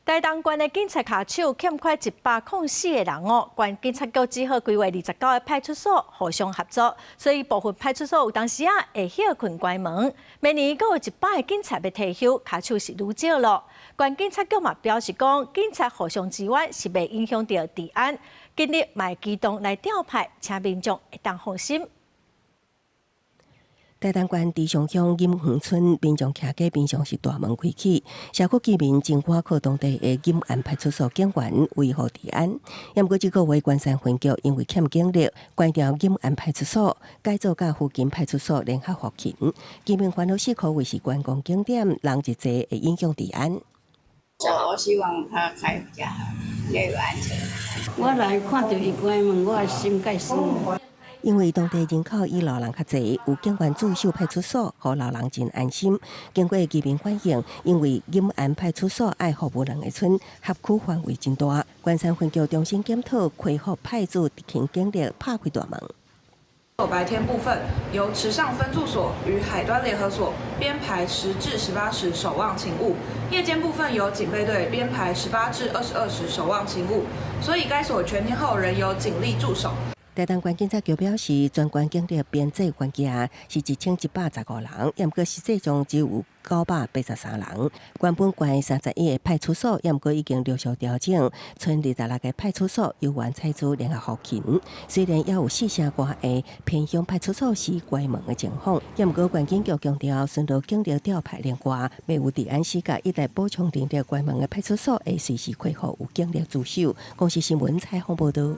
台東縣的警察跤手欠缺104個人哦，縣警察局只好規劃29個派出所互相合作，所以部分派出所有當時仔會歇睏關門。明年閣有100個警察欲退休，跤手是愈少咯。縣警察局嘛表示講，警察互相支援是袂影響著治安，今日嘛會機動來調派，請民眾會當放心。台東縣池上鄉錦園村民眾徛街平常時大門開啟，社區居民真倚靠當地的錦安派出所警員維護治安。毋過這個月關山分局因為欠警力，關掉錦安派出所，改做佮附近派出所聯合服勤。居民煩惱是可謂是觀光景點，人一濟會影響治安。我希望他開比較好，比較有安全。我來看著伊關門，我心介酸。因為當地人口以老人較濟，有警員駐守派出所，予老人真安心。經過居民反映，因為錦安派出所愛服務兩個村，轄區範圍真大，關山分局重新檢討，恢復派駐執勤警力，拍開大門。白天部分由池上分駐所與海端聯合所編排10至18時守望勤務，夜間部分由警備隊編排18至22時守望勤務，所以該所全天候仍有警力駐守。台東縣警察局表示，全縣警力編制原價是1115人，毋過實際上只有983人。原本縣31個派出所，毋過已經陸續調整，賰26個派出所猶原採取聯合服勤。雖然猶有四成外的偏鄉派出所是關門的情況，毋過縣警局強調，巡邏警力調派另外，袂有治安死角，一旦補充人力關門的派出所會隨時恢復有警力駐守。公視新聞採訪報導。